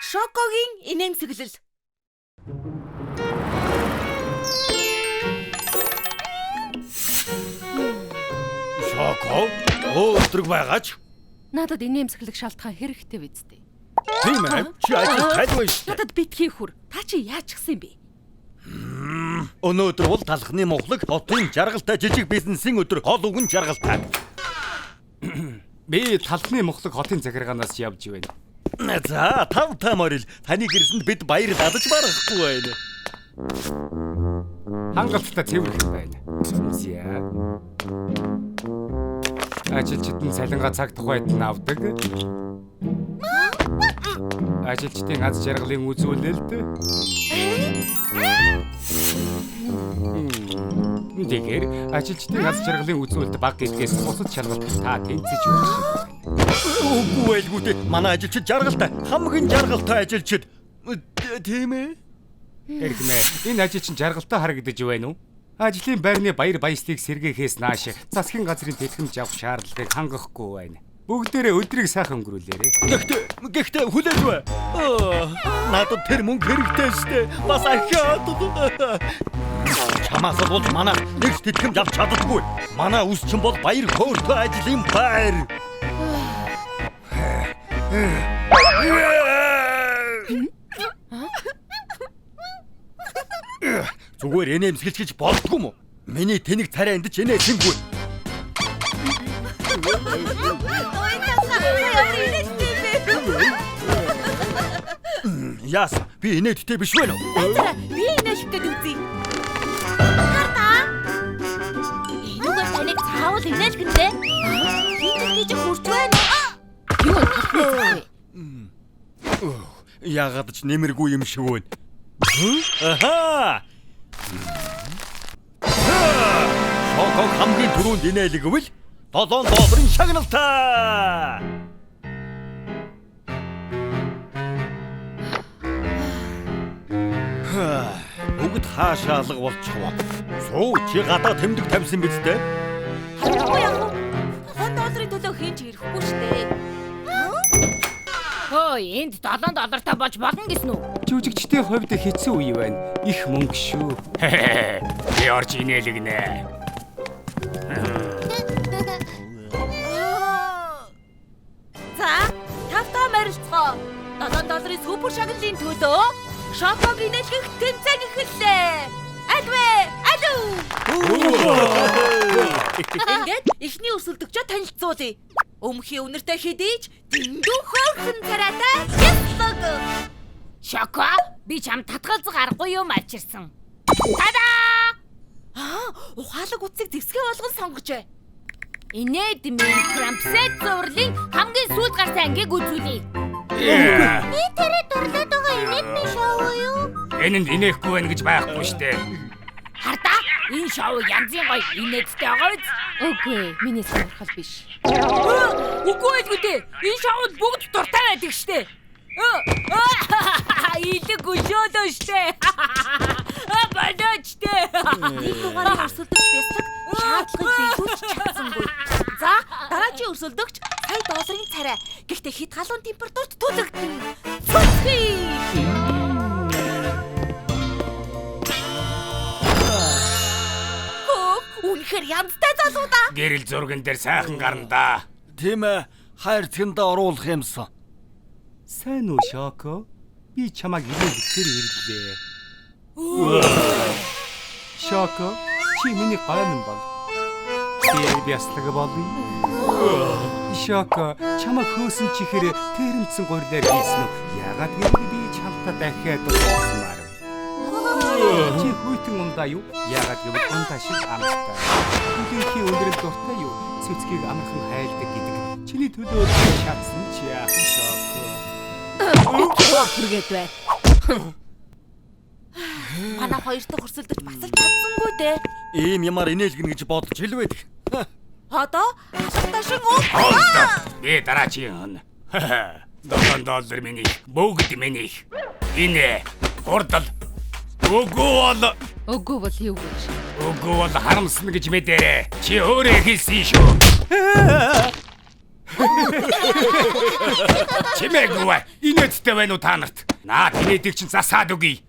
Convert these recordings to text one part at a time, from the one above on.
Шокогийн инээмсэглэл. Шоко өөдрөг байгаач. Надад инээмсэглэх шалтгаан хэрэгтэй биз дээ. Тийм ээ. Чи ажил тайлбар шүү. Надад битгий хүр. Та чи яаж гсэн юм бэ? Өнөөдөр бол талхны мухлаг хотын жаргалтай жижиг бизнесийн өдөр, хол үгэн жаргалтай. Би талхны мухлаг хотын захиргаанаас явж байна. За, тав та морил. Таны гэрсэнд бид баярлалж барахгүй байна. Хангалттай цэвэрхэн байна. За. Ажилчид нь цалингаа цаг тухайд нь авдаг. Ажилчдын аз жаргалын үзүүлэлт. Тэгэхээр ажилчдын аз жаргалын үзүүлэлт бага гэдгээс бусад шалгалт та тэнцэж өгөх шиг байна. Үгүй байлгүй дээ. Манай ажилчид жаргалтай. Хамгийн жаргалтай ажилчид. Тийм ээ. Эрхмээ, энэ ажилчин жаргалтай харагдаж байна уу? Ажлын байрны баяр баясгалыг сэргээхээс нааш засгийн газрын тэтгэмж авах шаардлагыг хангахгүй байна. Бүгдээрээ өдрийг сайхан өнгөрүүлээрэй. Гэхдээ хүлээж бай. Надад тэр мөнгө хэрэгтэй штэ. Бас ахиад. Чамаас бол манай нэг ч тэтгэмж авч чаддаггүй. Манай үс чинь бол баяр хөөртэй ажлын байр. Зүгээр инээмсэглэж гэж болдгүй юм уу? Миний тэнэг царай энд ч инээлсэнгүй. Яас, би инээдтэй биш вэ нөө? Би инээлэх гээд үзье. Хардаа. Энүүгээр таныг заавал инээлгэн дээ. Хин гэж хурж байна. Юу талхны цаг вэ? Яагаад ч нэмэргүй юм шиг байна. Аха! Шоког хамгийн түрүүнд инээлгэвэл 7 долларын шагналтай. Бүгд хаашаа алга болчихвоо. Суу, чи гадаа тэмдэг тавьсан биз дээ? Харахгүй яах вэ? 7 долларын төлөө хэн ч ирэхгүй штэ. Хөөе, энд 7 доллартай болж болно гэсэн үү? Жүжигчдийн хувьд хэцүү үе байна. Их мөнгө шүү. Би орж инээлгэнэ. За, тавтаа морилцгоо. 7 долларын супер шагналын төлөө Шоког инээлгэх тэмцээн эхэллээ. Альвэ, алуу. Ингээд эхний өрсөлдөгчөө танилцуулъя. Өмхий үнэртэй хэдий ч дэндүү хөөрхөн царайтай Яслог. Шоко, би чам татгалзах аргагүй юм авчирсан. Тада! Аа, ухаалаг утсыг зэвсгээ болгон сонгожээ. Инээд минь Крампсет зурлын хамгийн сүүлд гарсан ангийг үзүүлье. Би тэрэ дурлаад байгаа инээдмийн шоу юу? Энэ нь инээхгүй байна гэж байхгүй штэ. Хардаа, энэ шоу янзын гоё инээдтэй байгаа биз? Үгүй, миний сонирхол биш. Үгүй байлгүй дээ. Энэ шоунд бүгд дуртай байдаг штэ. Илэг өшөөлөө штэ. Болооч штэ. Нэг дугаарын өрсөлдөгч Бяцлаг шаардлагыг биелүүлж чадсангүй. За, дараагийн өрсөлдөгч сая долларын царай. Гэхдээ хэд халуун температурт түлэгдэнэ. Цөцгий! Хөөх, үнэхээр янзтай залуу да. Гэрэл зурган дээр сайхан гарна да. Тийм ээ, хайрцагтаа оруулах юмсан. Сайн уу, Шоко? Би чамайг инээлгэхээр ирлээ. Шоко, чи миний гомн бол. Би бяцлаг болъё. Шоко, чамайг хөөсөн чихэр тэрэмцэн гурилаар хийсэн үү? Яагаад гэвэл би чамтай дахиад уулзмаар. Чи хүйтэн ундаа юу? Яагаад гэвэл ундаа шиг амттай. Хүлэнхий өндрөл дуртай юу? Цэцгийг амархан хайлдаг гэдэг. Чиний төлөө би чадсан чи яах вэ, Шоко? Хүргээд бай. Манай хоёр дахь өрсөлдөгч бас л чадсангүй дээ. Ийм ямаар инээлгэнэ гэж бодож хэлвэдэг. Одоо алга ташин өв. Би дараагийн. 7 доллар миний, бүгд миний. Инээ, хурдал. Үгүй бол Үгүй бол юу гэж? Үгүй бол харамсна гэж мэдээрэй. Чи өөрөө хэлсэн шүү. Чимээгүй. Инээдтэй байна уу та нарт? Наад инээдийг чинь засаад өгье.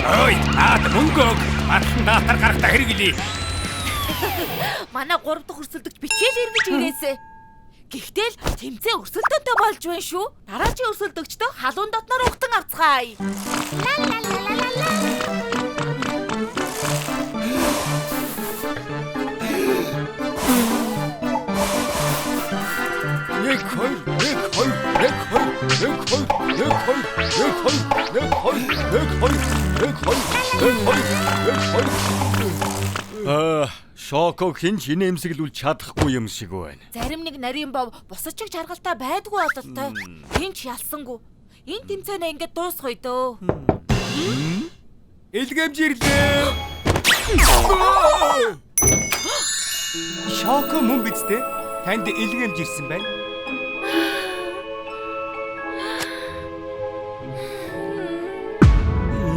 Ой, наад мөнгө өг. Батлан даатар гарахтаа хэрэглэе. Манай 3 дахь өрсөлдөгч битгийл эргэж ирээсэ. Гэхдээ л тэмцээн өрсөлдөөнтэй болж байна шүү. Дараагийн өрсөлдөгчдөө халуун дотноор угтан авцгаая. Ла ла ла ла ла ла. Нэг хоёр, нэг хоёр, нэг хоёр, нэг хоёр, нэг хоёр, нэг хоёр, нэг хоёр, нэг хоёр, нэг хоёр, нэг хоёр, нэг хоёр. Аа, Шоко хэн ч инээмсэглүүлж чадахгүй юм шиг байна. Зарим нэг нарийн бов бусад чиг жаргалтай байдгүй бололтой. Хэн ч ялсангүй. Энэ тэмцээнээ ингээд дуусгая дөө. Илгээмж ирлээ. Шоко мөн биз дээ? Танд илгээмж ирсэн байна.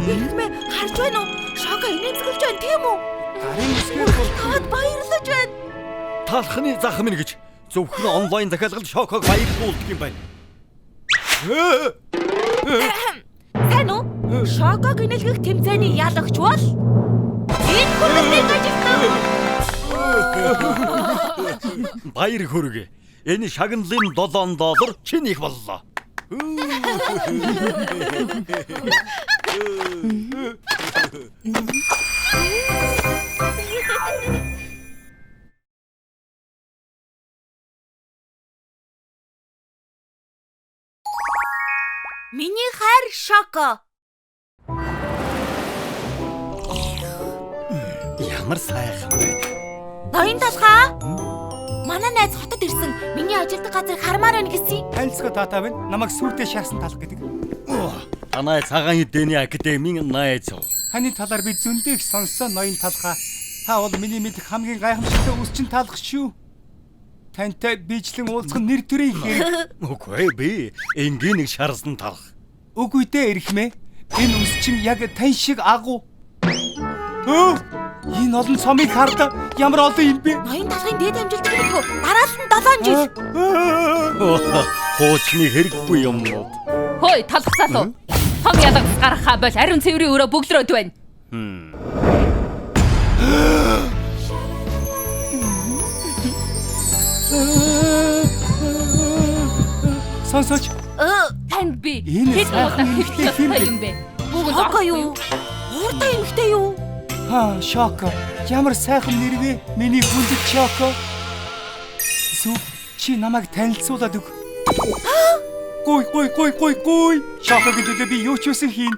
Ирхмээ харж байна уу? Шоко инээмсэглэж байна тийм үү? Гарын үсгээр бол Таад баярлаж байна. Талхны зах минь гэж зөвхөн онлайн захиалгал Шоког баярлуулдаг юм байна. Сайн уу? Шоког инээлгэх тэмцээний ялагч бол энэ хүргэлтийн ажилтан. Баяр хүргэе. Энэ шагналын 7 доллар чинийх боллоо. Миний хайр Шоко. Ямар сайхан бэ. Ноён талхаа. Манай найз хотод ирсэн. Миний ажилдаг газрыг хармаар байна гэсэн. Танилцгаа таатай байна. Намайг сүртэй шаарсан талх гэдэг. Танай цагаан эдэний академийн найз. Таны талаар би зөндөө их сонссон ноён талхаа. Та бол миний мэдэх хамгийн гайхамшигтай үсчин талх шүү. Тантай бичлэн уулзах нь нэр төрийн хэрэг. Үгүй би энгийн нэг шарсан талх. Үгүй дээ эрхмээ. Энэ үсчин яг тань шиг агуу. Өө! Энэ олон цомыг хардаа ямар олон юм бэ? Ноён талхын дээд амжилтыг мэдгүй. Дараалал нь 7 жил. Хуучны хэрэггүй юмнууд. Хөөе, талх залуу. Том ялагс гаргахаа бол ариун цэврийн өрөө бөглөрөөд байна. Сонсооч. Танд би Энэ хэдэн удаа сайхан хэвлэх эмэгтэй ёстой юм бэ? Бүгд Шоко юу? Ууртай эмэгтэй юу? Ха, Шоко. Ямар сайхан нэр вэ? Миний хүндэт Шоко. Сү, чи намайг танилцуулаад өг. Гуй, гуй, гуй, гуй, гуй. Шокогийн төлөө би юу ч үсэн хийн.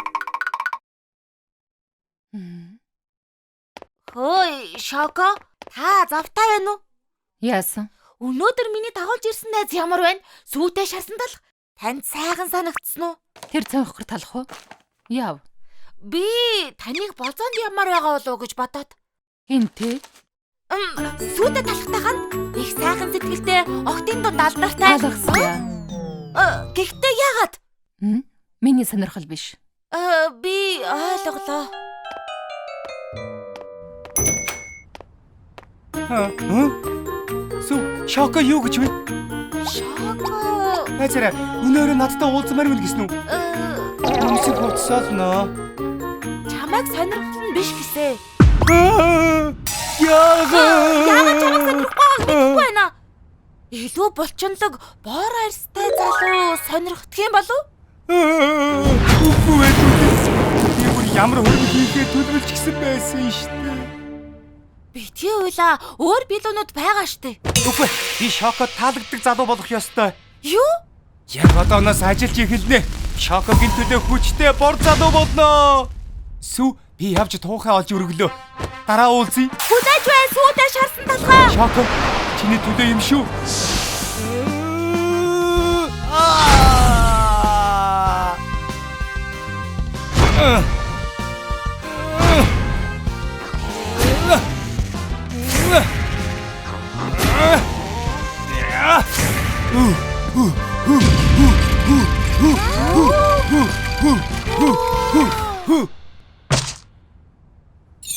Хөөе, Шоко, та завтай байна уу? Яасан? Өнөөдөр миний дагуулж ирсэн найз ямар байна? Сүйтэй шарсан талх. Танд сайхан санагдсан уу? Тэр цонхгор талах уу? Яв. Би таныг болзоонд ямар байгаа болов уу гэж бодоод. Хинтээ? Сүйтэй талхтай ханд их сайхан сэтгэлтэй, огтын дунд алдартай. Талхсаа. Гэхдээ яагаад? Миний сонирхол биш. Би ойлголоо. Ха? Сү, Шоко юу гэж вэ? Шоко. Найзаараа, өнөөрөө надтай уулзмаар байна гэсэн үү? Өмсөх хуцсаалнаа. Чамайг сонирхол нь биш гэсэ. Яагаад? Яагаад чамайг сонирхгүй байгааг мэдэхгүй байна. Илүү булчинлаг, бор арьстай залуу сонирхдох юм болов? Үгүй ээ. Би бүр ямар хөрөнгө хийхээ төлөвлөж гисэн байсан шүү дээ. Битгий уйлаа, өөр билүүнүүд байгаа штэ. Үгүй, би Шокод таалагддаг залуу болох ёстой. Юу? Яг одооноос ажиллаж эхэлнэ. Шокогийн төлөө хүчтэй бор залуу болно. Сү, би явж туухай олж өргөлөө. Дараа уулзъя. Хүлээж бай, сүйдээ шарсан талхаа. Шоко, чиний төлөө юм шүү.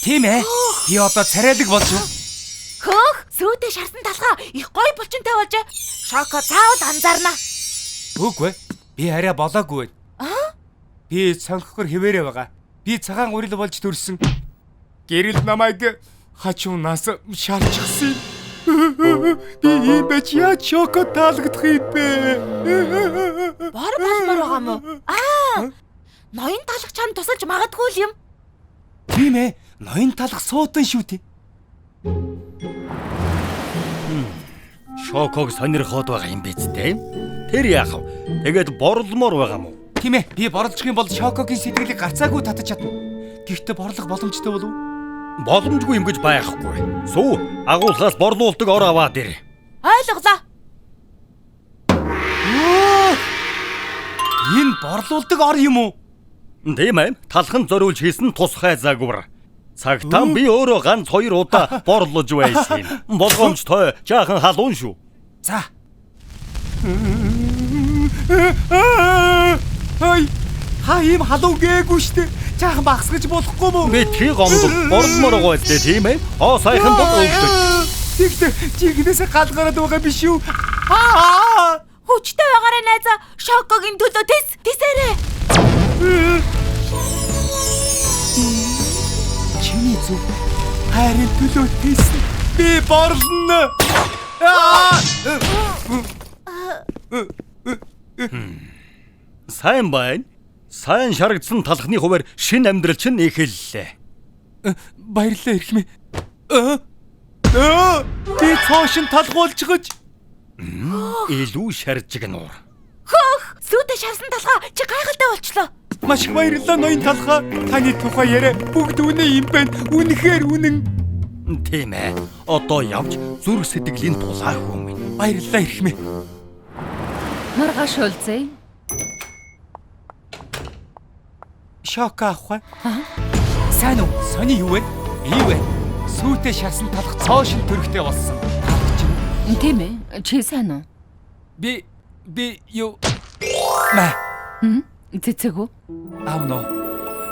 Тийм ээ. Би одоо царайлаг болж байна. Хөөх, сүйдэ шарсан талхаа их гоё булчинтай болж Шоко заавал анзаарна. Үгүй ээ. Би арай болоогүй байна. Аа? Би цонхгор хэвээрээ байгаа. Би цагаан гурил болж төрсөн. Гэрэл намайг хачуунаас шалчихсан юм. Би ийм байж яаж Шоко таалагдах юм бэ? Бор болмоор байгаа мó? Аа! Ноён талах чам тусалж магадгүй л юм. Тийм ээ. Ноён талах суудан шүү дээ. Шоког сонирхоод байгаа юм биз дээ. Тэр яах вэ? Тэгээд борломоор байгаа мó? Тийм ээ. Би борлох юм бол Шокогийн сэтгэлийг гарцаагүй татаж чадна. Гэхдээ борлох боломжтой болов уу? Боломжгүй юм гэж байхгүй. Сүү, агуулгаас борлуулдаг ор аваад ир. Ойлголоо. Энэ борлуулдаг ор юм уу? Тийм ээ. Талхан зориулж хийсэн тусгай загвар. Цагтаа би өөрөө ганц хоёр удаа борлож байсан юм. Болгоомжтой, жаахан халуун шүү. За. Ай, та ийм халуун гээгүй штэ. Жаахан багсгаж болохгүй мүү? Битгий гомдол борломоор байгаа үстэй тийм ээ. Хоо сайхан бол өгдөг. Тэгтээ жинхнээсээ гал гараад байгаа биш үү? Аа! Хүчтэй байгаарай найзаа. Шокогийн төлөө тэс тэсээрэй. Чиний зүг хайрын төлөө тэсэн. Би борлоно. Аа! Сайн байна. Сайн шарагдсан талхны хуваар шинэ амьдрал чинь эхэллээ. Баярлалаа эрхмээ. Би цоошин талгуулчихж. Илүү шаржиг нуур. Хөөх, сүйдэ шавсан талхаа чи гайхалтай болчлоо. Маш их баярлалаа ноён талхаа. Таны тухай яриа бүгд үнэн юм байна. Үнэхээр үнэн. Тийм ээ. Одоо явж зүрх сэтгэлийн тулаа хүмүүн. Баярлалаа эрхмээ. Маргааш уулзъя. Шоко авах вэ? Сайн уу? Сони юу вэ? Би вэ? Сүйтэй шарсан талх цоошин төрхтэй болсон. Тийм ээ. Чи сайн уу? Би юу? Мэ. Цэцэг үү? Аав нөө.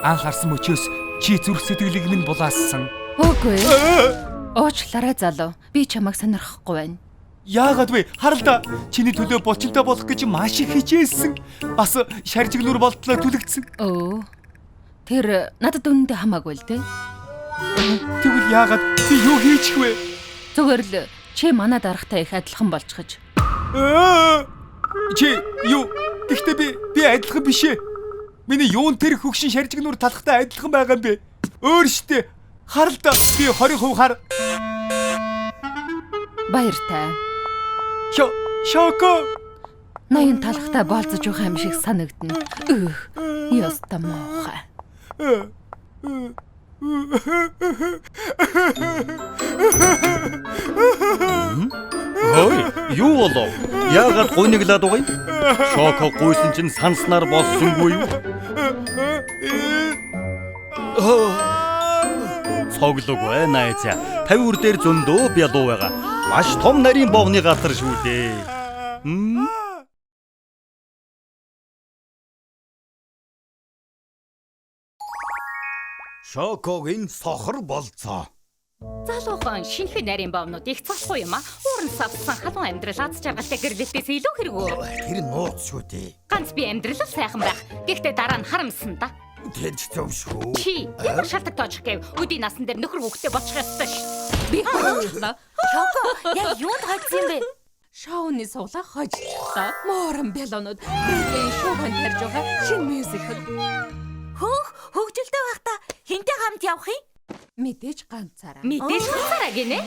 Анх харсан мөчөөс чи зүрх сэтгэлийг минь булаассан. Үгүй. Уучлаарай залуу. Би чамайг сонирхохгүй байна. Яагаад вэ? Харал да. Чиний төлөө булчинтай болох гэж маш их хичээсэн. Бас шаржигнүр болтлоо түлэгдсэн. Өө. Тэр надад үнэндээ хамаагүй л дээ. Тэгвэл яагаад би юу хийчих вэ? Зүгээр л чи манай даргатай их адилхан болчихож. Чи юу? Гэхдээ би адилхан биш ээ. Миний юун тэр хөгшин шаржигнүр талхтай адилхан байгаа юм бэ? Өөр штэ. Харал да. Би 20% хар. Баяртай. Шоко. Ноён талхтай болцож байгаа юм шиг санагдана. Өөх. Ёстой муухай. Хөөе, юу болов? Яагаад гуниглаад байгаа юм? Шоко гуйсан чинь санснаар болсонгүй юу? Цоглог найзаа. 50 үр дээр зөндөө бялуу байгаа. Маш том нарийн бовны газар шүү дээ. Шокогийн сохор болцоо. Залуухан шинэхэн нарийн бовнууд их залхуу юм а. Уурн савсан халуун амьдрал аз жаргалтай гэрлэлтээс илүү хэрэгүү. Тэр нууц шүү дээ. Ганц би амьдрал л сайхан байх. Гэхдээ дараа нь харамсан да. Тэр ч зөв шүү. Чи ямар шалтак тоочих гэв? Өдий насан дээр нөхөр хүүхдтэй болчих ёстой ш. Би хожчихлоо. Шоко яг юунд хоцсон юм бэ? Шоуны суглаа хожчихлоо. Морон бялонууд Бродвейн шоунд тарж байгаа шинэ мюзикл. Хөөх, хөгжилтэй байхдаа хинтэй хамт явах юм? Мэдээж ганцаараа. Мэдээж ганцаараа гинэ.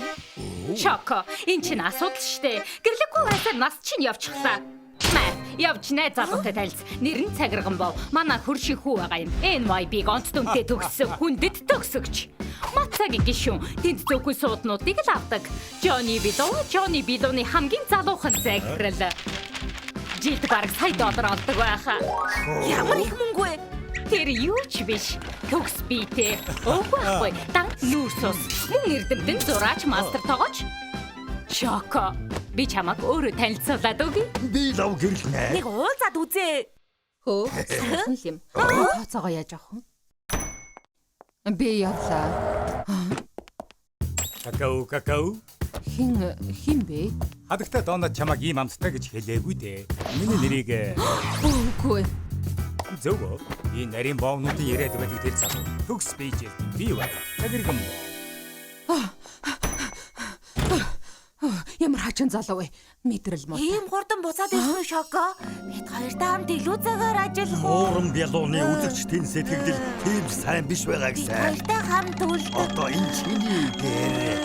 Шоко, эн чинь асуудал штэ. Гэрлэггүй байсаар нас чинь явчихлаа. Мэ, явж найз залуутай танилц. Нэр нь цагирган бов. Манай хөршийн хүү байгаа юм. NYB-г онц дүнтэй төгссөн, хүндэт төгсөгч. Мацагийн гишүүн тэнд зөвхөн сууднуудыг л авдаг. Джонни Било, Джонни Билоны хамгийн залуухан захирал. Жилд бараг сая доллар олдог байхаа. Ямар их мөнгө вэ? Тэр юу ч биш. Төгс биетэй. Өөгүй ахгүй. Дан нүүр сус. Мөн эрдэмтэн зураач мастер тогооч. Шоко. Би чамайг өөрөө танилцуулаад өгье. Би лав гэрлэнэ. Нэг уулзаад үзээ. Хөө, сайхан л юм. Тооцоогоо яаж авах вэ? Би явлаа. Какао, какао. Хин бэ? Хадагтай Донат чамайг ийм амттай гэж хэлээгүй дээ. Миний нэрийг Үгүй. Зөв. Энэ нарийн боовнуудын яриад байдаг тэр залуу. Төгс бийжэлт би байна. Цагирган боо. Ямар хачин залуу вэ? Мэдрэл муу. Ийм хурдан буцаад ирсэн үү, Шоко? Бид хоёртой хамт илүү цагаар ажиллах уу? Уурам бялууны үзэгчдийн сэтгэгдэл тийм сайн биш байгаа Бид гэсэн. хоёртой хамт үлдэх. Одоо энэ чиний гэр.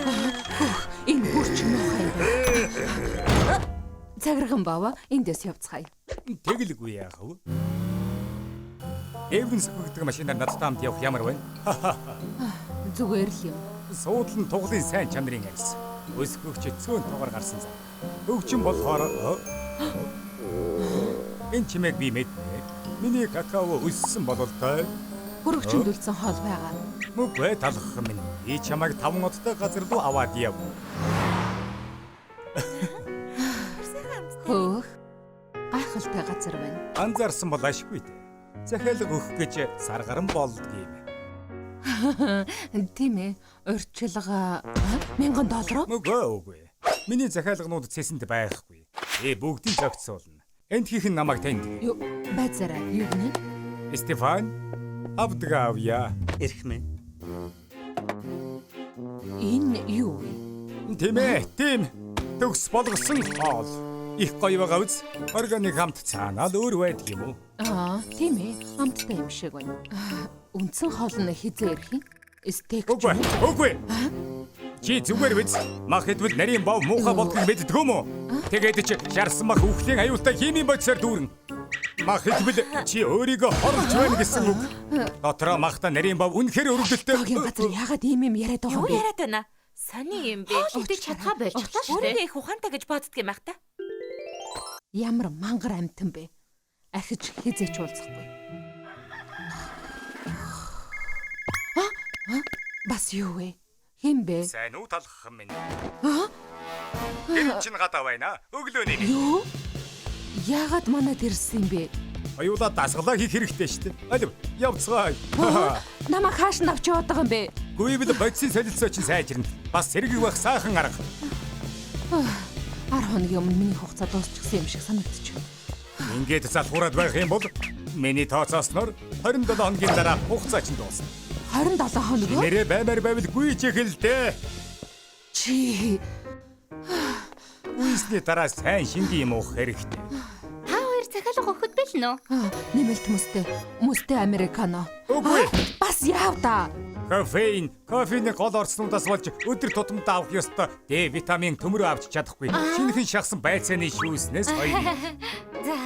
Энэ бүр ч муухай юм байна. Цагирган бава эндээс явцгаая. Тэгэлгүй яах вэ? Эврэн сөхөгдөг машинаар надтай хамт явах ямар вэ? Зүгээр л юм. Суудал нь туглын сайн чанарын арьс. Өсгөгч цөөн тугаар гарсан зам. Хөгжин болохоор энэ чимээг би мэднэ. Миний какао өссөн бололтой. Хөрөгчөнд үлдсэн хоол байгаа. Мөг талах минь. Би чамайг 5 одтой газар руу аваад яв. Хөөх. Гайхалтай газар байна. Анзаарсан бол ашгүй дээ. Захиалга өгөх гэж сар гарan болдгийм. Тийм ээ. Урьдчилга 1000 доллар уу? Мөгөө үгүй. Миний захиалганууд цэсэнд байхгүй. Би бүгдийг зохицуулна. Энд хийх нь намайг танд. Юу байцаарай. Юу гэнэ? Стефан авдгавья. Эрхмэн. Энэ юу вэ? Тийм ээ, тийм. Төгс болгосон хоол. Их гоё байгаа үз. Органик хамт цаанаа л өөр байдаг юм уу? Аа, тийм ээ. Амттай юм шиг байна. Үндсэн хоол нь хизээ ирэх юм? Стейк ч Үгүй, юм уу? үгүй. Чи зүгээр биз? Мах хэдвэл нарийн бов муухай болдгийг мэддэг юм уу? Тэгээд чи шарсан мах үхлийн аюултай химийн бодисоор дүүрэн. Мах хэдвэл чи өөрийгөө хорлож байна гэсэн үг. Дотроо махта нарийн бов үнэхээр өргөдөлтэй. Догийн газар яагаад ийм юм яриад байгаа Юу юм бэ? яриад байна? Сони юм бэ? Хоол идэж чадхаа болчихлоо шүү дээ. Өөрийгөө их ухаантай гэж боддөг юм ах та. Ямар мангар амтан бэ? Ахиж хизээч уулзахгүй. Аа? Бас юу вэ? Хэн бэ? Сайн уу талах минь. Тэр чинь гадаа байна. Өглөөний. Юу? Яагаад манад ирсэн юм бэ? Аюулаа дасгалаа хийх хэрэгтэй шүү дээ. Алив, явцгаая. Намайг хааш нь авч яваад байгаа юм бэ? Гүйвэл бодисын солилцоо чинь сайжирна. Бас сэргэг байх сайхан арга. 10 хоногийн өмнө миний хугацаа дуусчихсан юм шиг санагдчих. Ингээд залхуураад байх юм бол миний тооцоосноор 27 хоногийн дараа хугацаа чинь дуусна. 27 хоног уу? Нэрээ баймаар байвал гүйж эхэлдэ. Чи Гүйсний дараа сайн шингэн юм уух хэрэгтэй. Та хоёр захиалга өгөхөд бэлнэ үү? Нэмэлт мөстэй. Мөстэй американо. Үгүй. Бас яав та. Кофеин, кофений гол орцнуудаас болж өдөр тутамдаа авах ёстой Д витамин төмөрөө авч чадахгүй. Шинэхэн шахсан байцааны шүүснээс хоёр. За.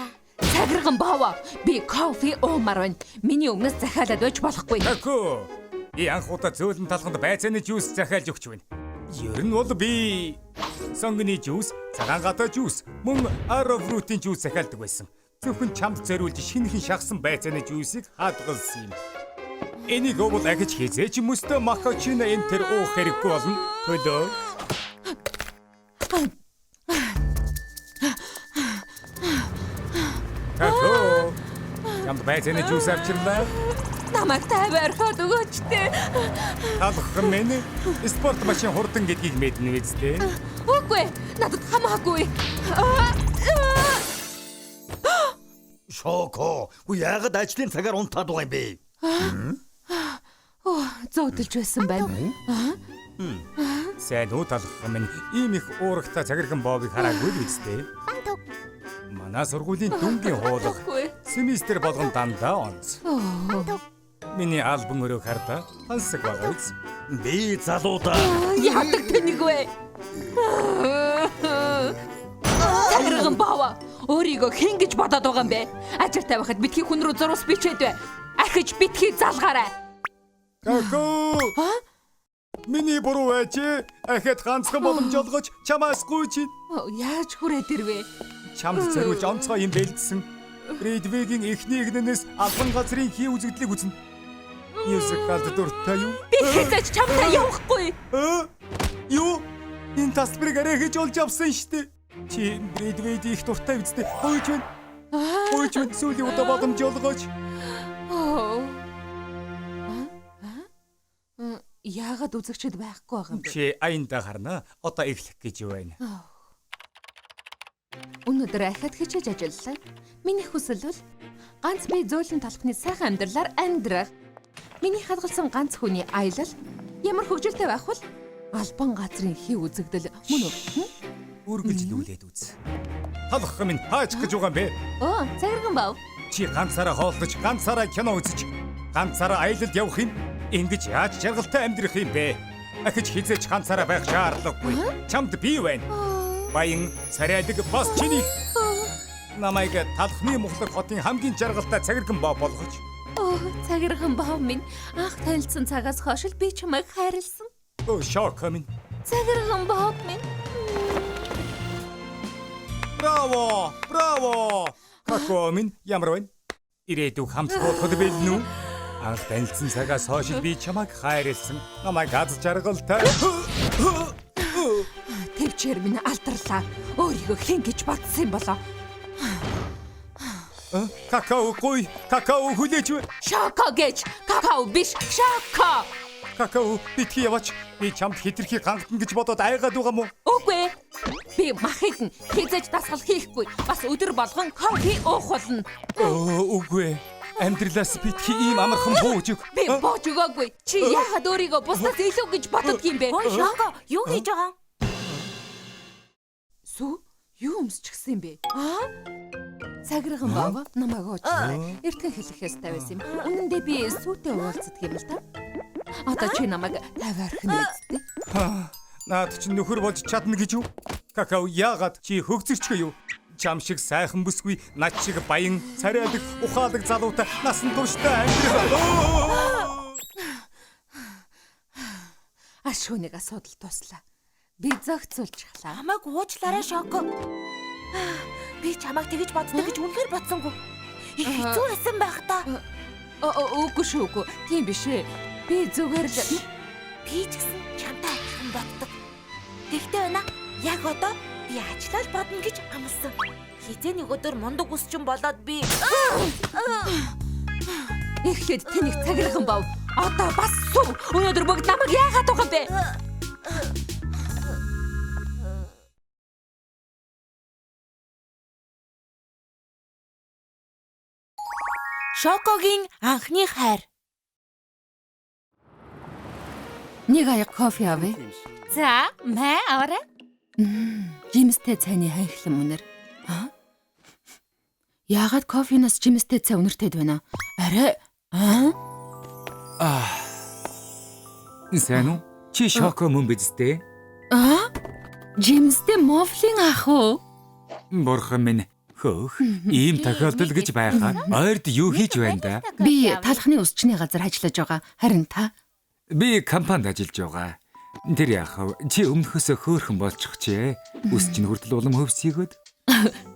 Цагирган баава. Би кофе уумар байна. Миний өмнөөс захиалаад байж болохгүй. Таку. Би анх удаа зөөлөн талханд байцааны жуус захиалж өгч байна. Ер нь бол би сонгоны жуус, цагаан гадаа жуус, мөн арофрутын жуус захиалдаг байсан. Зөвхөн чамд зориулж шинэхэн шахсан байцааны жуусыг хадгалсан юм. Энийг уувал ахиж хизээч мөстөө макачино энэ төр уух хэрэггүй болно. Төлөө. Таку. Чамд байцааны жуус авчирлаа. Намайг тайвар орхиод өгөөч дээ. Талах минь спорт машин хурдан гэдгийг мэднэ үсттэй. Үгүй, надад хамаагүй. Шоко, үгүй яагаад ажлын цагаар унтаад байгаа юм бэ? Оо, зөөдөлж байсан байна. Сайн уу талах минь ийм их уурагтай цагирхан боовыг хараагүй л үсттэй. Бантук. Манай сургуулийн дүнгийн хуулга семестр болгон дандаа онц. Миний албан өрөөг хардаа тансаг байгаа биз? Би залуудаа. Яадаг тэнэг вэ? Цагирган баава. Өөрийгөө хэн гэж бодоод байгаа юм бэ? Ажил тавихад битгий хүн рүү зурус бичээд бай. Ахиж битгий залгаарай. Каку! Миний буруу байж ахад ганцхан боломж олгож чамаас гүйж. Яаж хүрээд ирвэ? Чамд зориулж онцгой юм бэлдсэн. Редвигийн эхний эгнэнээс албан газрын хий үзэгдлийг үзнэ. Мюзикалд дуртай юу? Би хэзээ ч чамтай явахгүй. Юу? Энэ тасалбарыг арай хийж олж авсан шүү дээ. Чи Брэдвейд их дуртай үсттэй. Хойч байна. Хойч байна. Сүүлийн удаа боломж олгооч. Яагаад үзэгчд байхгүй байгаа юм бэ? Чи аяндаа харна. Одоо эхлэх гэж байна. Өнөөдөр ахиад хичээж ажиллалаа. Миний хүсэл бол ганц би зөөлөн талхны сайхан амьдралаар амьдрах. Миний хадгалсан ганц хүний аялал ямар хөгжилтэй байх вэ? Албан газрын хэв үзэгдэл мөн үү? Үргэлжлүүлээд үз. Талах минь хаачих гэж байгаа юм бэ? Оо, цагирган бав. Чи ганцаараа хооллож, ганцаараа кино үзэж, ганцаараа аялалд явах юм. Ингэж яаж жаргалтай амьдрах юм бэ? Ахиж хизээч ганцаараа байх шаардлагагүй. Чамд би байна. Баян царайлаг бас чиний. Намайг талхны мухлаг хотын хамгийн жаргалтай цагирган боо болгож. Оо, цагирган бав минь анх танилцсан цагаас хойш л би чамайг хайрлсан. Оо, Шоко минь. Цагирган бав минь. Браво! Браво! Какао минь ямар байна? Ирээдүйг хамт буулгахад бэлэн үү? Анх танилцсан цагаас хойш би чамайг хайрлсан. Намайг аз жаргалтай. Тэвчээр минь алдарлаа. Өөрийгөө хэн гэж бодсон юм болоо? Какао гуй, какао хүлээж вэ? Шоко гэж. Какао биш, шоко. Какао битгий яваач. Би чамд хэтэрхий гангатна гэж бодоод айгаад байгаа мó? Үгүй. Би мах идэн хизээж дасгал хийхгүй. Бас өдөр болгон кофе уух болно. Үгүй. Амьдралаас битгий ийм амархан бууж өг. Би бууж өгөөгүй. Чи яагаад өөрийгөө бусдаас илүү гэж боддог юм бэ? Ой, Шоко, юу хийж байгаа юм? Сүү, юу өмсчихсэн юм бэ? Аа? Цагирган бав намайг уучлаарай. Эртгэн хэлэх ёстой байсан юм. Үнэн дээр би сүүтэй уулздаг юм л та. Одоо чи намайг 50 орхино үсттэй. Наад чи нөхөр болж чадна гэж юу? Какао яагаад чи хөгзөрчгөө юу? Чам шиг сайхан бүсгүй, над шиг баян, царайлаг, ухаалаг залуутай насан туршдаа амьдрах. Ашгүй нэг асуудал туслаа. Би зохицуулчихлаа. Намайг уучлаарай, Шоко. Би чамайг тэгэж боддог гэж үнэхээр бодсонгүй. Их хэцүү байсан байх та. Үгүй шүү, үгүй. Тийм биш ээ. Би зүгээр л би ч гэсэн чамтай адилхан боддог. Тэгтээ байна. Яг одоо би ажиллаа л бодно гэж амласан. Хизээ нэг өдөр мундаг үсчин болоод би эхлээд тэнийх цагирган бав. Одоо бас сүв. Өнөөдөр бүгд намайг яагаад байгаа юм бэ? Шокогийн анхны хайр. Нэг аяг кофе авъя. За, мэ аваарай. Жимстэй цайны хайхлан үнэр. Аа? Яагаад кофенаас жимстэй цай үнэртэд байна? Арай аа? Аа. Сайн уу? Чи Шоко мөн биз дээ? Аа? Жимстэй мофлин ах уу? Бурхан минь. Хөөх, ийм тохиолдол гэж байхаар ойрд юу хийж байна да? Би талхны үсчний газар ажиллаж байгаа. Харин та? Би компанид ажиллаж байгаа. Тэр яах вэ? Чи өмнөхөөсөө хөөрхөн болчихжээ. Үс чинь хүртэл улам хөвсийгөөд.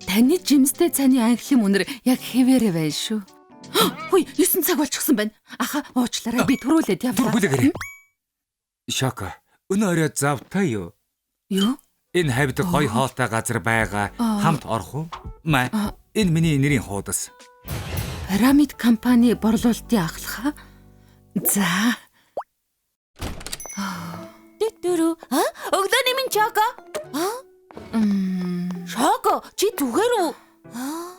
Таны жимстэй цайны анхлын үнэр яг хэвээрээ байна шүү. Хүй, 9 цаг болчихсон байна. Аха, уучлаарай. Би түрүүлээд явлаа. Түрүүлээрэй. Шоко, өнөө орой завтай юу? Юу? Энэ хавьд гоё хоолтой газар байгаа. Хамт орох уу? Маа, энэ миний нэрийн хуудас. Пирамид компани борлуулалтын ахлаха. За. Дүрүү. А? Өглөөний минь Шоко. А? Шоко, чи зүгээр үү? Аа.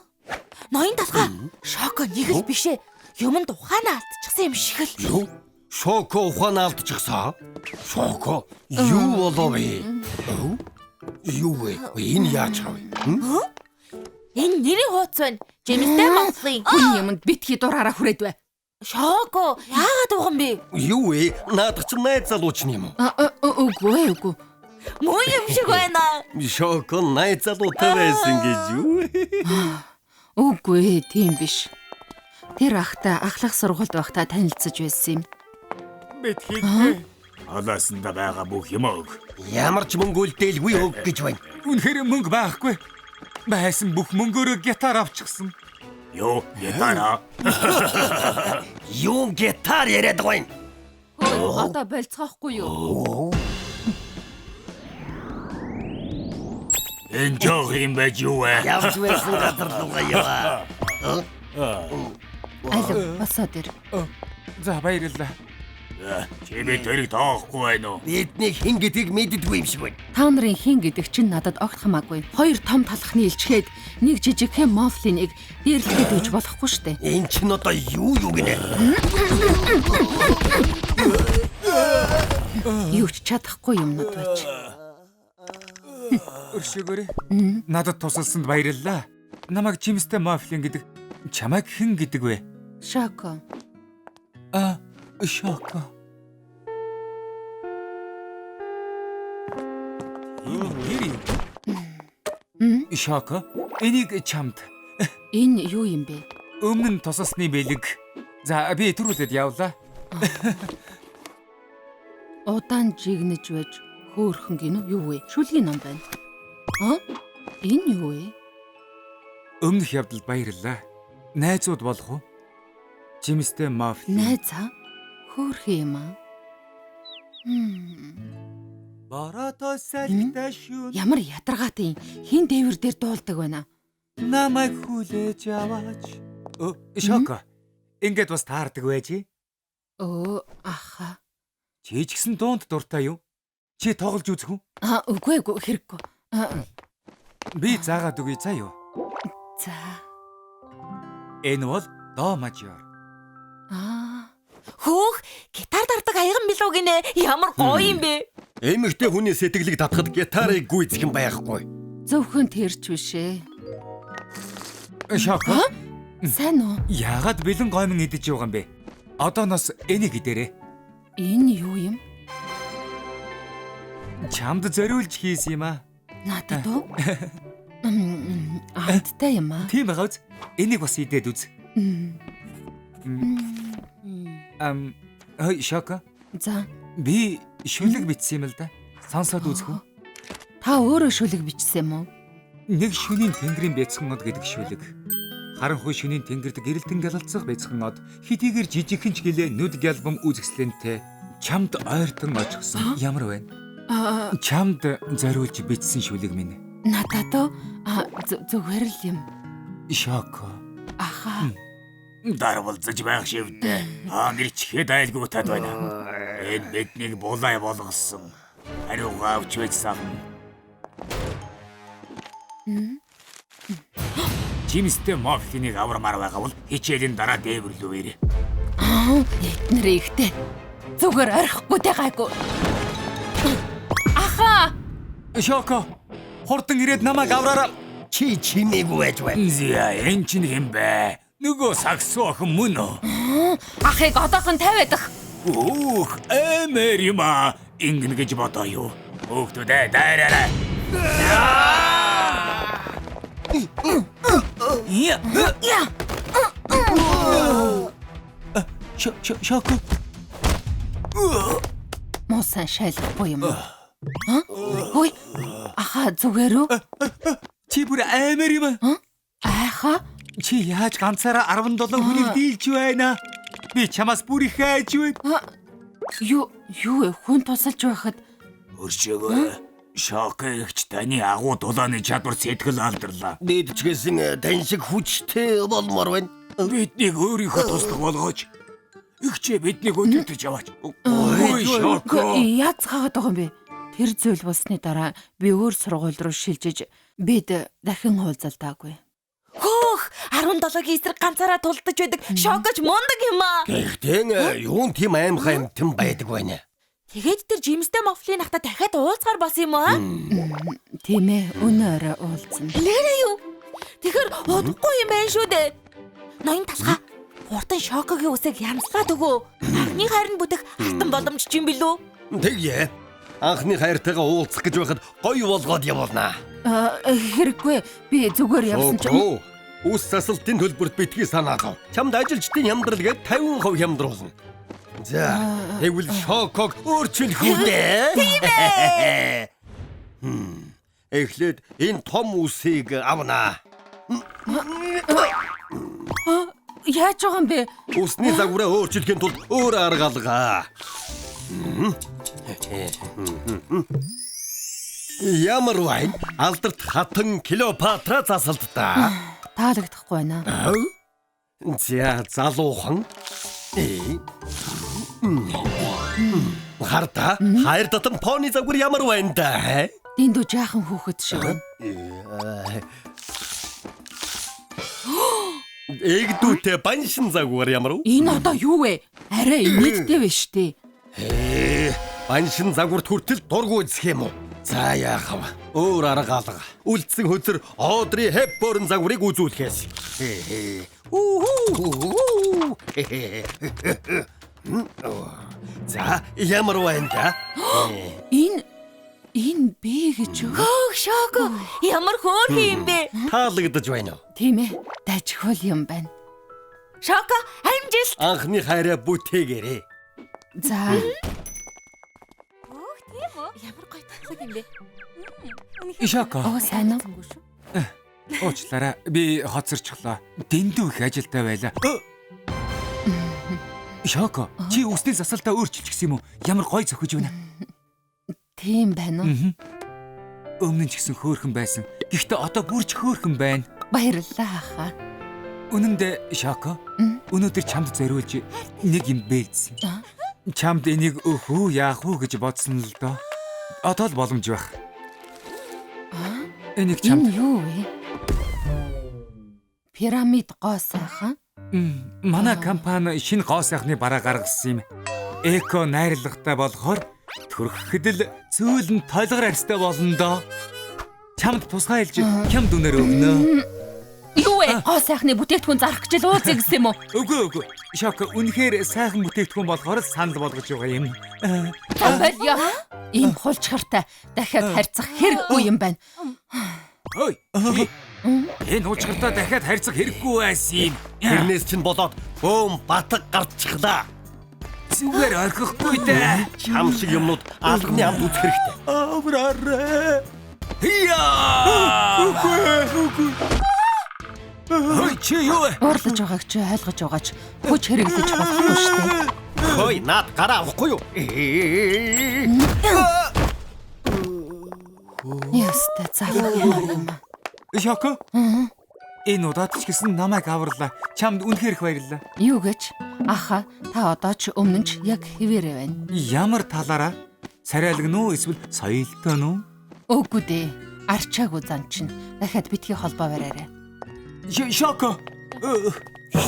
Ноён талхаа. Шоко нэг л биш ээ. Юмд ухаанаа алдчихсан юм шиг л. Юу? Шоко ухаанаа алдчихсан? Шоко юу болов вэ? Юу вэ? Энэ яаж хав? Энэ нэрийн хуудас байна. Жимстэй Монголын. Хүний юмд битгий дураараа хүрээд бай. Шоко, яагаад уух юм бэ? Юу вэ? Наадах чинь найз залууч юм уу? Үгүй үгүй. Муу юм шиг байна. Шоко найз залуутай байсан гэж юу? Үгүй, тийм биш. Тэр ахтай ахлах сургуульд байхдаа танилцаж байсан юм. Битгий. Алаасанда байгаа бүх юм өг. Ямар ч мөнгө үлдээлгүй өг гэж байна. Үнэхээр мөнгө байхгүй. Байсан бүх мөнгөөрөө гитар авчихсан. Юу, гитараа? Юу гитар яриад байгаа юм? Хөөе, одоо болцгоохгүй юу? Энэ жоох юм байж юу вэ? Явж байсан газар руугаа яваа. Алив, босоод ир. За баярлалаа. Чи би тэрийг тоохгүй байна уу? Бидний хэн гэдгийг мэддэггүй юм шиг байна. Та нарын хэн гэдэг чинь надад огт хамаагүй. Хоёр том талхны илчгээд нэг жижигхэн мофлиныг дээрлэхэд өгч болохгүй штэ. Энэ чинь одоо юу юу гинэ? Юу ч чадахгүй юмнууд байж. Өршөөгөөрэй. Надад тусалсанд баярлалаа. Намайг Жимстэй Мофлин гэдэг. Чамайг хэн гэдэг вэ? Шоко. А, Шоко. Энэ нэр юм. Шоко, энийг чамд. Энэ юу юм бэ? Өмнө нь тусалсны бэлэг. За, би түрүүлээд явлаа. Удаан жигнэж байж хөөхөн гинүү юу вэ? Шүлгийн ном байна. А? Энэ юу вэ? Өмнөх явдалд баярлалаа. Найзууд болох уу? Жимстэй Мофлин. Найзаа? Хөөхөн юм аа. Бороотой салхитай шүн. Ямар ядаргаатай юм. Хин дээвэр дээр дуулдаг байна. Намайг хүлээж аваач. Шоко. Ингээд бас таардаг байж. Өө, аха. Чи ч гэсэн дуунд дуртай юу? Чи тоглож үзэх үү? А, үгүй үгүй хэрэггүй. Би заагаад өгье заа юу? За. Энэ бол до мажор. Аа. Хөөх, гитар дардаг аяган билүү гинэ? Ямар гоё юм бэ? Эмэгтэй хүний сэтгэлийг татахад гитарыг гүйцэх юм байхгүй. Зөвхөн тэр ч биш ээ. Шоко. Сайн уу? Яагаад бэлэн гоймон идэж яваа юм бэ? Одооноос энийг идээрэй. Энэ юу юм? Чамд зориулж хийсэн юм аа. Надад уу? Амттай юм аа. Тийм байгаа үз. Энийг бас идээд үз. Хой Шоко. За. Би шүлэг бичсэн юм л да. Сонсоод үзэх үү? Та өөрөө шүлэг бичсэн юм уу? Нэг шөнийн тэнгэрийн бяцхан од гэдэг шүлэг. Харанхуй шөнийн тэнгэрд гэрэлтэн гялалцах бяцхан од хэдийгээр жижигхэн ч гэлээ нүд гялбам үзэсгэлэнтэй чамд ойртон очихсон ямар байна? Чамд зориулж бичсэн шүлэг минь. Надад уу? Зүгээр л юм. Шоко. Аха. Дарвалзаж байх шивдээ. Аа нэрчхэд айлгуутаад байна. Энэ биднийг булай болгосон. Хариугаа авч байж савна. Жимстэй Мофлиныг авармаар байгаа бол хичээлийн дараа дээвэрлүү ирээ. Эднэр ихтэй. Зүгээр орхихгүй тэ гайгүй. Аха. Шоко. Хурдан ирээд намайг авраарай. Чи чимээгүй байж байна. Зя, энэ чинь хэн бэ? Нөгөө сагсуу охин мөн үү? Ахыг одоохон тавиадах. Өөх, эмэр юм аа. Ингэнэ гэж бодоо юу? Хөөхтүүдээ дайраарай. Я. Шоко. Муусан шайлахгүй юм уу? А? Хөөе. Аха зүгээр үү? Чи бүр аймаар юм аа. Айха. Чи яаж ганцаараа 17 хүнийг дийлж байна? Би чамаас бүр их айж байна. Юу юу хүн тусалж байхад Өршөөгөө. Шоко эгч таны агуу дулааны чадвар сэтгэл алдарлаа. Бид ч гэсэн тань шиг хүчтэй болмоор байна. Биднийг өөрийнхөө туслах болгооч. Эгчээ биднийг өдөртөж яваач. Ой, Шоко. Яаж хаагаад байгаа юм бэ? Тэр зүйл болсны дараа би өөр сургууль руу шилжиж бид дахин уулзалтаагүй. Хөөх, 17-гийн эсрэг ганцаараа тулдаж байдаг Шокоч мундаг юм аа. Гэхдээ юун тийм аимхай юмтан байдаг байна. Тэгээд тэр Жимстэй Мофлин ахта дахиад уулзгаар болсон юм аа? Тийм ээ, өнөө орой уулзна. Лэрэ юу? Тэгэхээр удахгүй юм байна шүү дээ. Ноён талхаа. Хурдан Шокогийн үсэг янзлаад өгөө. Анхны хайр нь бүтэх алтан боломж чинь билүү? Тэгье. Анхны хайртайгаа уулзах гэж байхад гоё болгоод явуулнаа. Хэрэггүй. Би зүгээр явсан чинь. Үс засалтын төлбөрт битгий санаалав. Чамд ажилчдын хямдрал гээд 50% хямдруулна. За, тэгвэл Шоког өөрчилөх үү дээ? Тийм ээ. Эхлээд энэ том үсийг авнаа. Яаж байгаа юм бэ? Үсний загвараа өөрчлөхийн тулд өөр арга алгаа. Ямар вайн? Алдарт хатан Клеопатра засалтдаа. Таалагдахгүй байна. За, залуухан. Хардаа, хайр дотон пони загвар ямар байна да? Дэндүү жаахан хүүхэд шиг байна. Эгдүүтэй баншин загвар ямар вэ? Энэ одоо юу вэ? Арай инээдтэй байна штэ. Баншин загварт хүртэл дургу үзэх юм уу? За яах вэ? Өөр арга алга. Үлдсэн хөзөр Одри Хепборн загварыг үзүүлэхээс. За ямар байна да? Энэ би гэж юу? Хөөх Шоко, ямар хөөрхөн юм бэ? Таалагдаж байна уу? Тийм ээ. Дажхуул юм байна. Шоко, амжилт. Анхны хайраа бүтээгээрэй. За. Хөөх тийм үү? Ямар гоё таалаг юм бэ? Шоко. Оо сайн уу? Уучлаарай. Би хоцорчлоо. Дэндүү их ажилтай байлаа. Шоко, чи үсний засалтаа өөрчилчихсэн юм уу? Ямар гоё зөхөж байна. Тийм байна уу? Өмнө нь ч гэсэн хөөрхөн байсан. Гэхдээ одоо бүрч хөөрхөн байна. Баярлалаа ахаа. Үнэн дээр Шоко, өнөөдөр чамд зориулж нэг юм бэлдсэн. Чамд энийг өгөх үү, яах үү гэж бодсон л доо. Одоо л боломж байх. Энийг чамд Энэ юу вэ? Пирамид гоо сайхан. Манай компани шинэ гоо сайхны бараа гаргасан юм. Эко найрлагатай болохоор төрөхөд л зөөлөн толгор арьстай болно доо. Чамд тусгай хэлж хямд үнээр өгнө. Юу вэ? Гоо сайхны бүтээгдэхүүн зарах гэж л ууцъя гэсэн юм уу? Үгүй. Шоко үнэхээр сайхан бүтээгдэхүүн болохоор санал болгож байгаа юм. Болёо. Энэ хулчгартай дахиад харьцах хэрэггүй юм байна. Хөөе. Энэ хулчгартай дахиад харьцах хэрэггүй байсан юм. Тэрнээс чинь болоод бөөм батг гарчихлаа. Зүгээр орхихгүй дээ. Чам шиг юмнууд алганы амд үзэх хэрэгтэй. Авраарай. Хияа! Үгүй. Хөөе чи юу вэ? Уурлаж байгааг чи ойлгож байгаач хүч хэрэглэж болохгүй шүү дээ. Хөөе наад гараа авахгүй юу? Ястай залах ямар юм аа. Шоко. Энэ удаад ч гэсэн намайг аварлаа. Чамд үнэхээр их баярлалаа. Юу гэж? Аха, та одоо ч өмнө нь ч яг хэвээрээ байна. Ямар талаараа? Царайлгн үү эсвэл соёлтой нь үү? Үгүй дээ. Арчаагүй зан чинь. Дахиад битгий холбоо бариарай. Шоко.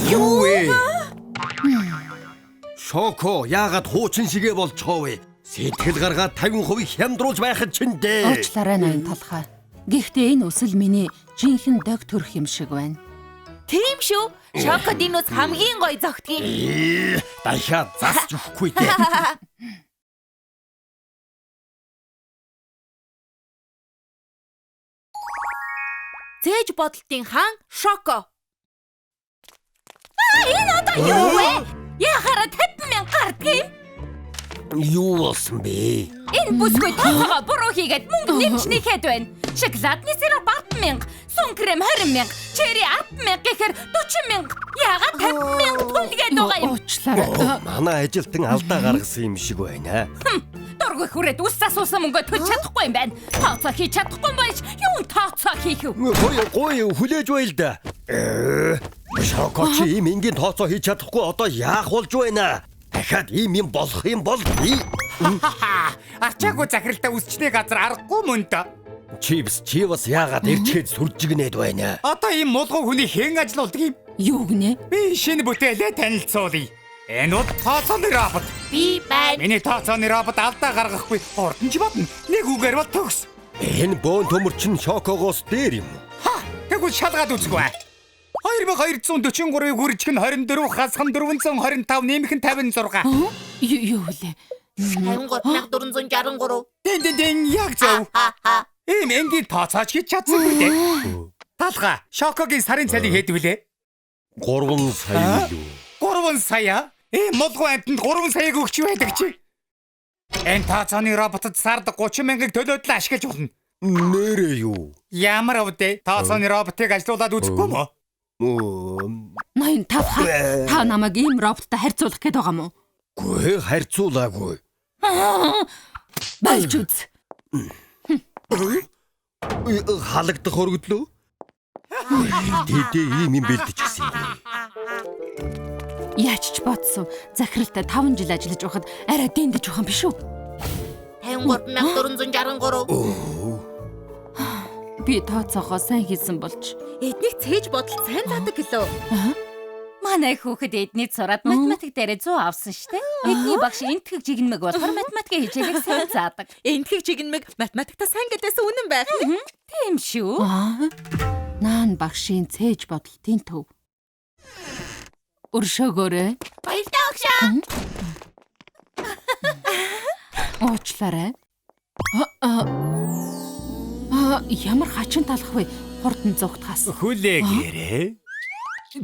Юу вэ? Шоко яагаад хуучин шигэ болчихоо вэ? Сэтгэл гаргаад 50% хямдруулж байхад чинь дээ. Уучлаарай ноён талхаа. Гэхдээ энэ үсэл миний жинхэнэ дог төрх юм шиг байна. Тийм шүү. Шокод энэ ус хамгийн гоё зогтгийн. Дахиад засч өгөхгүй дээ. Зээж бодолтын хаан Шоко. Энэ одоо юу вэ? Яхаараа 50,000 гардгийг юм? Юу болсон бэ? Энэ бүсгүй тооцоогоо буруу хийгээд мөнгө нэмж нэхэд байна. Шоколадны сироп 10,000, сун крем 20,000, черри 10,000 гэхээр 40,000. Яагаад 50,000 төлгээд байгаа юм? Уучлаарай. Манай ажилтан алдаа гаргасан юм шиг байна. Дургүй хүрээд үс асуусан мөнгөө төлж чадахгүй юм байна. Тооцоо хийж чадахгүй байж юун тооцоо хийх вэ? Гой хүлээж байл да. Шоко чи ийм энгийн тооцоо хийж чадахгүй одоо яах болж байна? Дахиад ийм юм болох юм бол би Арчаагүй захиралтай үсчний газар аргагүй мөн дөө. Чипс чи бас яагаад ирчгээд сүржигнээд байна? Одоо ийм мулгуу хүний хэн ажилуулдаг юм? Юу гинэ? Би шинэ бүтээлээ танилцуулъя. Энэ бол тооцооны робот. Би байна. Миний тооцооны робот алдаа гаргахгүй хурдан ч бодно. Нэг үгээр бол төгс. Энэ бөөн төмөр чинь Шокогоос дээр юм уу? Ха, тэгвэл шалгаад үзгүй. 2243-ыг үржих нь 24 хасах нь 425 нэмэх нь 56. Юу вэ? 53463. Дэн яг зөв. Ийм энгийн тооцооч хийж чадсангүй дээ. Талгаа, Шокогийн сарын цалин хэд вүлээ? 3 сая билүү? 3 сая? Ийм мулгуу амьтанд 3 саяг өгч байдаг чи. Энэ тооцооны роботод сард 30,000-ыг төлөөд л ашиглаж болно. Нэрээ юу? Ямар өвдөө? Тооцооны роботыг ажилуулад үзэхгүй мө? Ноён тавха. Та намайг ийм роботтой харьцуулах гээд байгаа мó? Үгүй харьцуулаагүй. Болж үз. Халагдах өргөдлөө. Тэдээ ийм юм бэлдчихсэн юм бэ. Яаж ч бодсон. Захиралтай 5 жил ажиллаж байхад арай дэндэж байгаа юм биш үү? 83463. Би тооцоогоо сайн хийсэн болж. Эднийг цээж бодол сайн заадаг гэлөө. Манай хүүхэд эдний сураад математик дээрээ 100 авсан штэ. Эдний багш энтгэг жигнэмэг болохоор математикийн хичээлийг сайн заадаг. Энтгэг жигнэмэг математиктаа сайн гэдээсэн үнэн байх. Тийм шүү. Наан багшийн цээж бодолтын төв. Өршөөгөөрэй. Баярлалаа өгшөө. Уучлаарай. Ямар хачин талах вэ? Хурдан зүгтгаас. Хүлээгээрэй.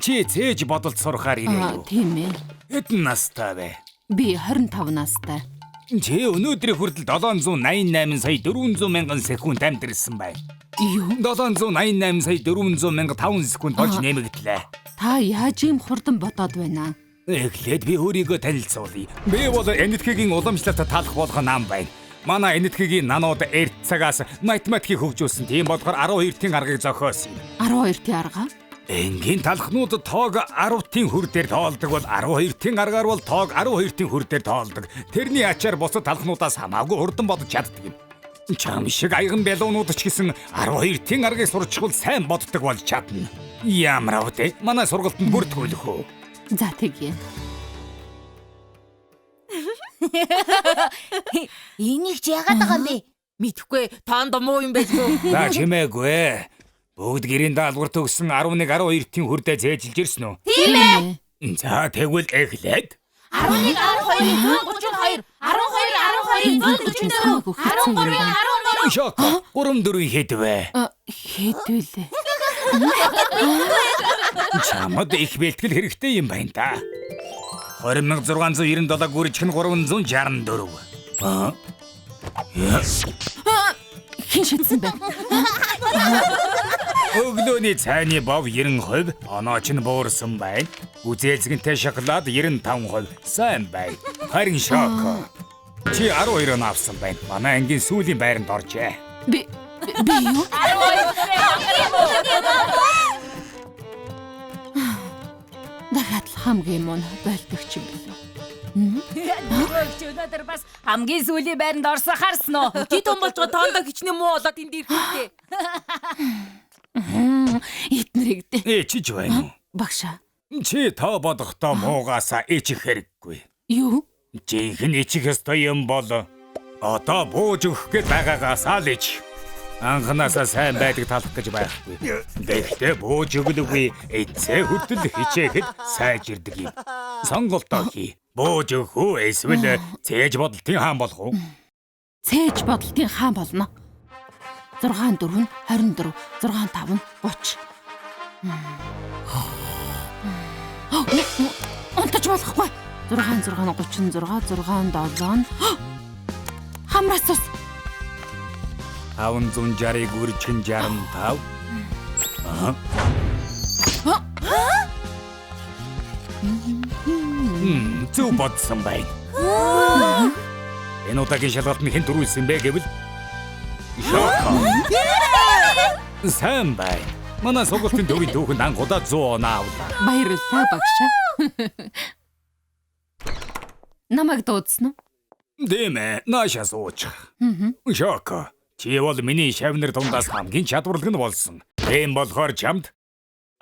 Чи цээж бодолт сурахаар ирээ юу? Тийм ээ. Хэдэн настай вэ? Би 25 настай. Чи өнөөдрийн хүртэл 788 сая 400 мянган секунд амьдэрсэн байна. Юу? 788 сая 400 мянга 5 секунд болж нэмэгдлээ. Та яаж ийм хурдан бодоод байна? Эхлээд би өөрийгөө танилцуулъя. Би бол Энэтхэгийн уламжлалт талах болгон нам байна. Манай Энэтхэгийн нанууд эрт цагаас математикийг хөгжүүлсэн. Тийм болохоор 12-ийн аргыг зохиосон юм. 12-ийн арга? Энгийн талхнууд тоог 10-ийн хөр дээр тоолдог бол 12-ийн аргаар бол тоог 12-ийн хөр дээр тоолдог. Тэрний ачаар бусад талхнуудаас хамаагүй хурдан бодож чаддаг юм. Чам шиг аяган бялуунууд ч гэсэн 12-ийн аргыг сурчвал сайн боддог болж чадна. Ямар авдэ? Манай сургалтанд бүртгүүлэх үү? За тэгье. Энийг ч яагаад байгаа юм бэ? Мэдхгүй, тоонд муу юм байлгүй. За чимээгүй. Бүгд гэрийн даалгавар төгссөн 11 12-ийн хүрдээ зээжилж ирсэн үү? Тийм ээ. За тэгвэл эхлээд 11 12 132 12 12 144 13 14. Шоко 3 4 хэд вэ? Хэд вүлээ? Чамд их бэлтгэл хэрэгтэй юм байна да. 20697 гүржих нь 364. Аа? Хэн шидсэн бэ? Өглөөний цайны бов 90%, онооч нь буурсан байна. Гүзээлзгэнтэй шоколад 95%. Сайн байна. Харин Шоко. Чи 12 он авсан байна. Манай ангийн сүүлийн байранд оржээ. Би юу? Дахиад л хамгийн муу болдогч юм билүү? Нөгөөх өнөөдөр бас хамгийн сүүлийн байранд орсон харсан уу? Тэд он болж байгаа тоондоо хичнээн муу болоод энд ирэх үү? Эднэрийг дээ. Ичиж байна уу? Багшаа. Чи тоо бодохдоо муугаасаа ичих хэрэггүй. Юу? Жинхэнэ ичих ёстой юм бол одоо бууж өгөх гээд байгаагаасаа л ич. Анхнаасаа сайн байдаг талах гэж байхгүй. Гэхдээ бууж өглөгүй эцээ хүртэл хичээхэд сайжирдаг юм. Сонголтоо хий. Бууж өгөх үү эсвэл цээж бодолтын хаан болох уу? Цээж бодолтын хаан болно. 6 4 нь 24, 6 5 нь 30. Унтаж болохгүй. 6 6 нь 36, 6 7 нь хамраас ус. 560-ыг үржих нь 65. Аа. Зөв бодсон байна. Энэ удаагийн шалгалт нь хэн дөрүүлсэн бэ гэвэл Шоко. Сайн байна. Манай сургалтын төвийн түүхэнд анх удаа 100 оноо авлаа. Баярлалаа багшаа. Намайг дуудсан уу? Тийм ээ, наашаа суучих. Шоко, чи бол миний шавнар дундаас хамгийн чадварлаг нь болсон. Тийм болохоор чамд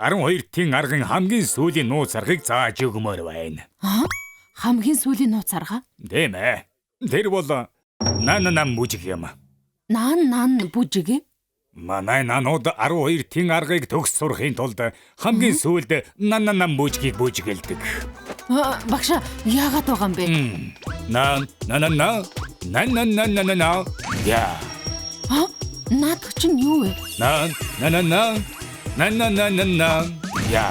12-ийн аргын хамгийн сүүлийн нууц аргыг зааж өгмөр байна. Аа? Хамгийн сүүлийн нууц арга? Тийм ээ. Тэр бол нан нан бүжиг юм. Нан нан бүжиг? Манай нанууд 12-ийн аргыг төгс сурахын тулд хамгийн сүүлд нан нан бүжгийг бүжгэлдэг. Багшаа, яагаад байгаа юм бэ? Нан нан нан нан нан нан нан нан яа. Аа? Наадах чинь юу вэ? Нан нан нан нан нан нан нан нан яа.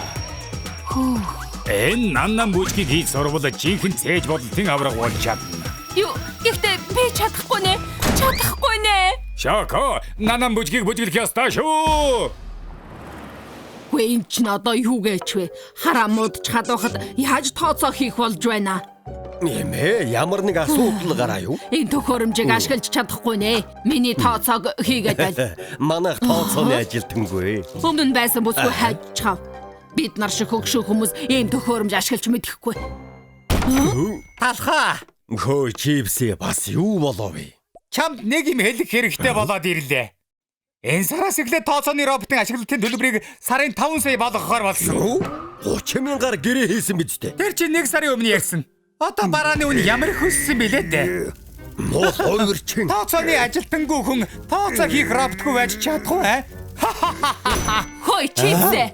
Хөө. Энэ нан нан бүжгийг хийж сурвал жинхэнэ цээж бодолтын авраг болж чадна. Юу? Гэхдээ би чадахгүй нэ. Чадахгүй нэ. Шоко, нан нан бүжгийг бүжиглэх ёстой шүү. Үгүй энэ чинь одоо юу гэж вэ? Харамууд чадвахад яаж тооцоо хийх болж байна? Эмээ, ямар нэг асуудал гараа юу? Энэ төхөөрөмжийг ашиглаж чадахгүй нэ. Миний тооцоог хийгээд байл. Манайх тооцооны ажилтангүй. Өмнө нь байсан бүсгүй хайжчихав. Бид нар шиг хөгшин хүмүүс ийм төхөөрөмж ашиглаж мэдэхгүй. Талхаа. Хөө чипси бас юу болов вэ? Чамд нэг юм хэлэх хэрэгтэй болоод ирлээ. Энэ сараас эхлээд тооцооны роботын ашиглалтын төлбөрийг сарын 5 сая болгохоор болсон. Юу? 30 мянгаар гэрээ хийсэн биз дээ. Тэр чинь 1 сарын өмнө ярьсан. Одоо барааны үн ямар их өссөн бilээ дээ. Муу хоёр чин. Тооцооны ажилтангүй хүн тооцоо хийх роботгүй байж чадахгүй аа? Хөөе чипсэ.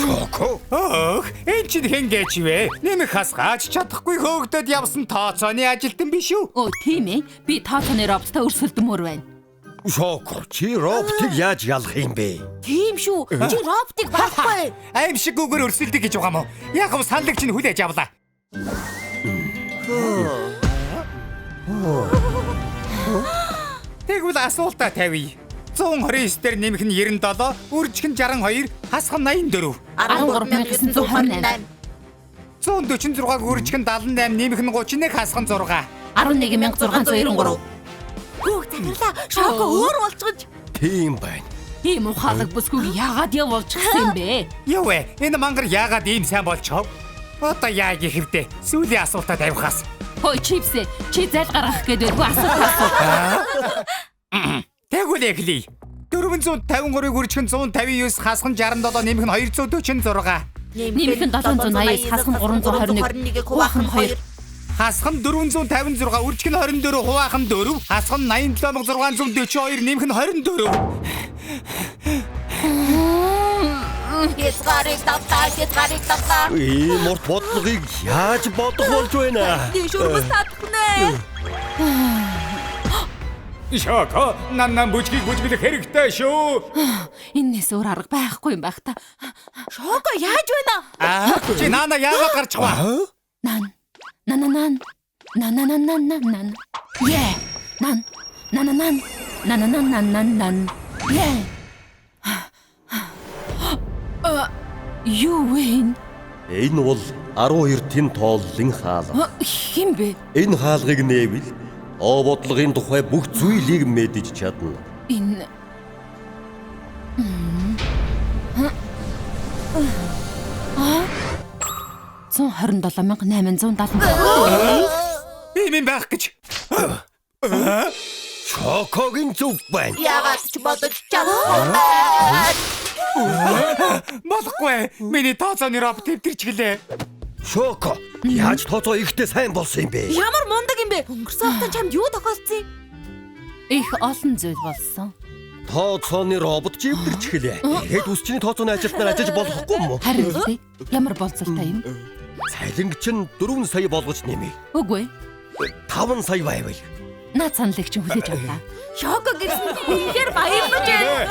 Шоко. Өөх, энэ чинь хэн гэж вэ? Нэмэх хасгаач чадахгүй хөөгдөд явсан тооцооны ажилтан биш үү? Өө тийм ээ. Би тооцооны роботтой өрсөлдөмөр байна. Шоко, чи роботыг яаж ялах юм бэ? Тийм шүү. Чи роботыг барахгүй. Аимшиггүйгээр өрсөлдөг гэж байгаа юм уу? Яг нь саналыг чинь хүлээж авлаа. Тэгвэл асуултаа тавья. 129 дээр нэмэх нь 97, үржих нь 62, хасах нь 84. 13928. 146-г үржих нь 78, нэмэх нь 31, хасах нь 6. 11693. Хөөх захирлаа. Шоко өөр болчихож. Тийм байна. Ийм ухаалаг бүсгүйг яагаад явуулчихсан юм бэ? Юу вэ? Энэ мангар яагаад ийм сайн болчихов? Одоо яа гэх вдэ? Сүүлийн асуултаа тавихаас. Хөөе чипсэ, чи зал гаргах гээд байдгүй асуулт асуу. Тэгвэл эхлэе. 453-ыг үржих нь 159, хасах нь 67, нэмэх нь 246. Нэмэх нь 789, хасах нь 321, хуваах нь 2. Хасах нь 456, үржих нь 24, хуваах нь 4, хасах нь 87642, нэмэх нь 24. Хязгаарыг давлаа, хязгаарыг давлаа. Ийм урт бодлогыг яаж бодох болж байна? Тийш өрмөс татах нэ. Шоко, нан бүжгийг бүжиглэх хэрэгтэй шүү. Эннээс өөр арга байхгүй юм байх та. Шоко яаж байна? Аа, чи наана яагаад гарч байгаа? Нан. Нан нан. Нан нан нан нан нан. Е. Нан. Нан нан. Нан нан нан нан нан. Е. Юу вэ? Энэ бол 12-ийн тооллын хаалга. Хэн бэ? Энэ хаалгыг нээвэл тоо бодлогын тухай бүх зүйлийг мэдэж чадна. Энэ Аа 127870. Ийм юм байх гэж. Шокогийн зөв байна. Яагаад ч бодож чадахгүй. Болохгүй. Миний тооцооны робот эвдэрчгэлээ. Шоко, яаж тооцоо ихтэй сайн болсон юм бэ? Ямар мундаг юм бэ? Өнгөрсөн хугацаанд чамд юу тохиолдсон юм? Их олон зүйл болсон. Тооцооны робот ч эвдэрчгэлээ. Тэгэхэд үсчний тооцооны ажилтнаар ажиллаж болохгүй юм уу? Харин үстэй. Ямар болцолтой юм? Цалинг чинь 4 сая болгож нэмээ. Үгүй. 5 сая байвал. Наад саналыг чинь хүлээж авлаа. Шоко гэрсэн үнэхээр баярлаж байна.